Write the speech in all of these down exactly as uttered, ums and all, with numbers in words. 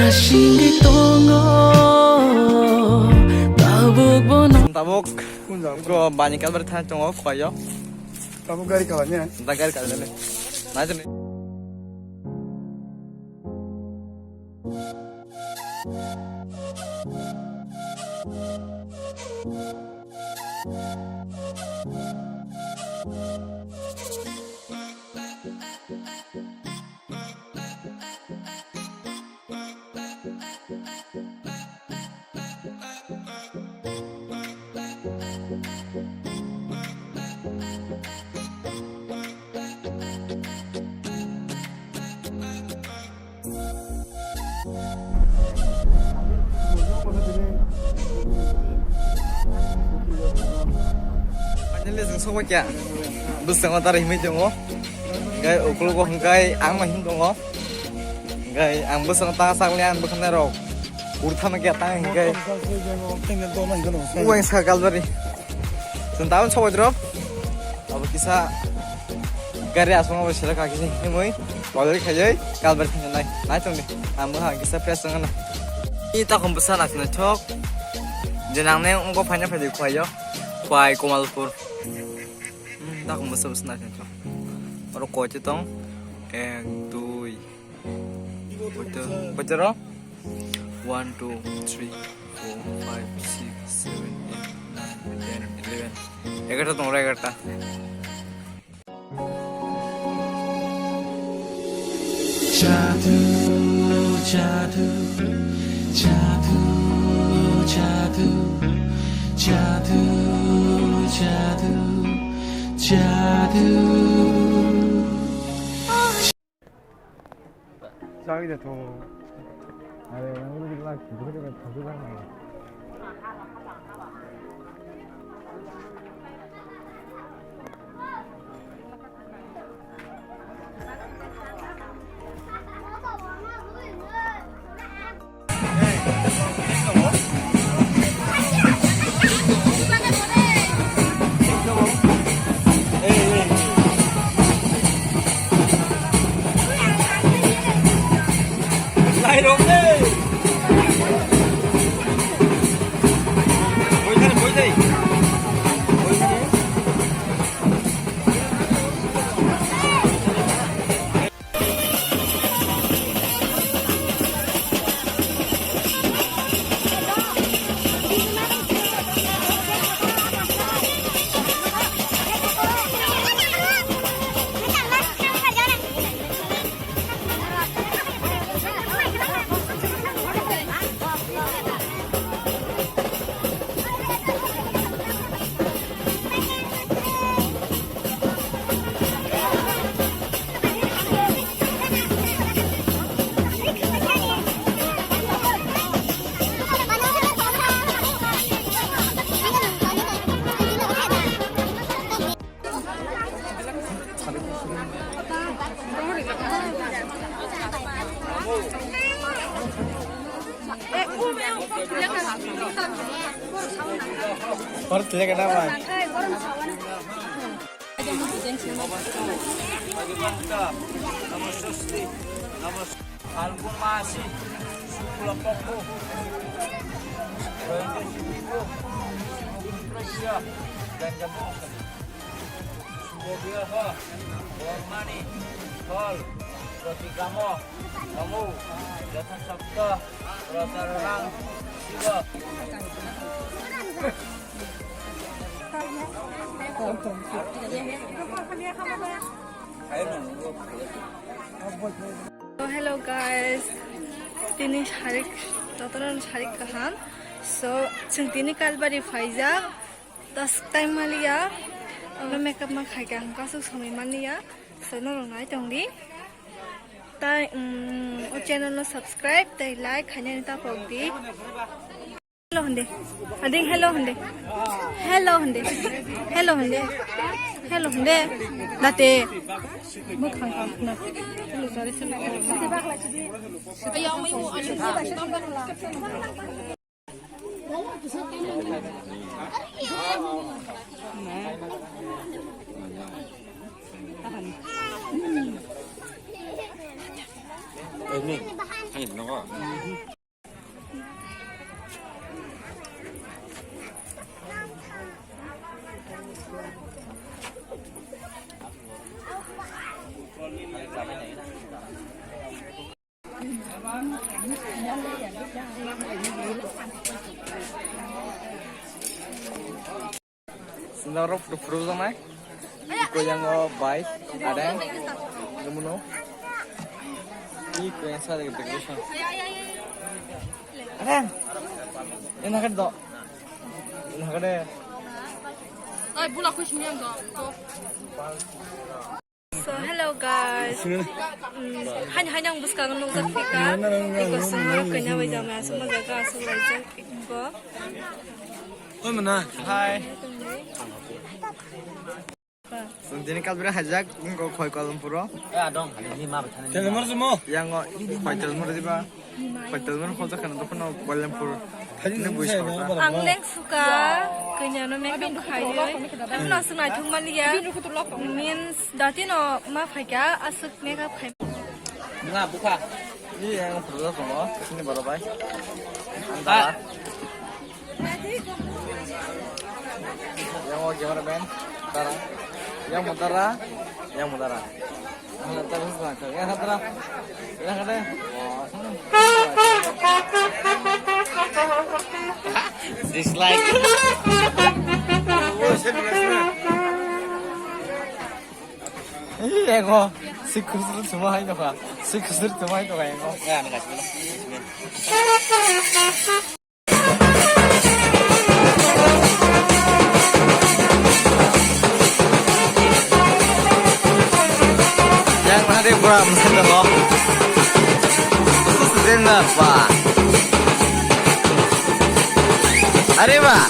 Singwi tongo, tabuk bono. Tabuk. Kun jaga? Go bani kalbar thang tongo, khoyo. Tabuk gari kabar niya? Da gari kabar le. Na jene. Finally, chwng sokma kya? Bwskango tara himwi tongo. Hingke ukologo hingke ang ma him tongo. Hingke ang bwskango ta sakle ang bwkhanai rok. Ur thama kya ta hingke. Uwang sa kalbari. Chwng tabuk sokoi drop. Abo kisa gari asong abo sila kaki himwi. Toilet khaiyai kalbari thang nai. Nai tong di. Ang bwkha kisa fresh wngna. I takhum bwsa naisingthok. Je nang ne wngkok phaina phaidi khuaio. Khuai Komalpur. Hmm, takhum bwsa bwsa naisingthok. Oro koi te tong. Ek, dui. Koito, koito ro? One, two, three, four, five, six, seven, eight, nine, ten, eleven. Egarta tong ro, egarta. Jadu, jadu, jadu, jadu, jadu, jadu, jadu. Chagwi de to. Are, nang ni lak, buka de, buka de. First leg na ba. Namo Sosthe, Namo Falgun masi, Shukla Pokkho, Jayanta Tithi, Sumitrasya, Ganja Mokha, Shubho Viyaha, Bormani, Phal, Protikamo, Namo, Yathasakta, Pracharanang, Shiva. So, hello guys, tini sarik, jotono sarik kaham. So, chwng tini Kalbari phaijak, task time maliya, ano makeup ma khaika, ang kasuk somoi maliya. So, norok nai tongdi. Tai, um, o channel no subscribe tei like khainani ta pokdi. Hello hwnde. Ading hello hwnde. Hello hwnde. Hello hwnde. Hello hwnde. Date. Bwkhang kang khna. Sundaro photo photo janai. Iko yang o bai adeng. Gumuno. Iko yang sa decoration. Adeng. Ini kan do. Ini kan deh. Ay, bula kuis miang do. So, hello guys. Mm, hain hain ang bwskang nukjak phika. Iko sungma kanya bai jama asuma jaga asuk laijak go. Oi mana. Hi. Sung tini kalbira hajak ingko khoi Kolumpuro. Eh, adong, ini ma bethani. Yang o khoi Kolumpuro diba. Hotel man khojak khana dokhano Kolumpur. Thani buis khorokha. Ang leng suka, kanya no makeup khaiwi. Tapi no sung naithok maliya. Means dati no ma phaikha asuk makeup khai. Nga bukha. Ni yang pura tongo, sini baro bai. Anta. Yang o cameraman, tara. Yang mutara, yang mutara. Dislike. Ih, ego. Si kusur semua itu kan. Si kusur semua itu kan ego. Ya, nih kasih dulu. Yang mana dia kurang mesti dong. Khusus denda, Pak. Are, Pak.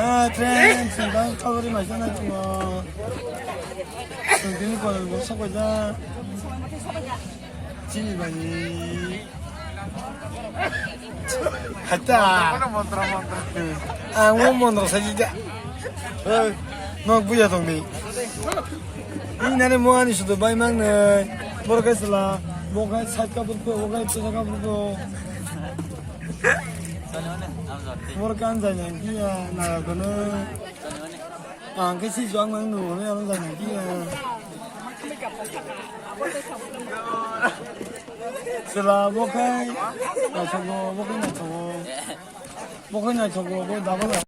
Hi, friends, welcome to my channel. Chwng tini college bo sok paijak. Chini bai. Hatta. Ang mo montra saji ja. Nok buya tong ni. Ni nani mo ani sudo bai mang nei. Bor kai sala. Bo kai sat ka bor ko, bo kai pisa ka bor ko. Bor kan jai nang kiya na kono. Ang khe si juang nang nung hwnwi ano jani khe. Chwla bo khe naithogo, bo khe naithogo. Bo khe naithogo, bo double.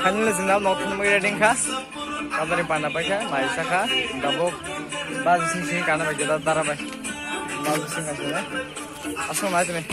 Finally, chwng nok thumwi ready kha. Tamani panda paikha, mai sakha, tabuk baji sing sing kana bai jeda dara bai. Baji sing asle. Asma mai tumi.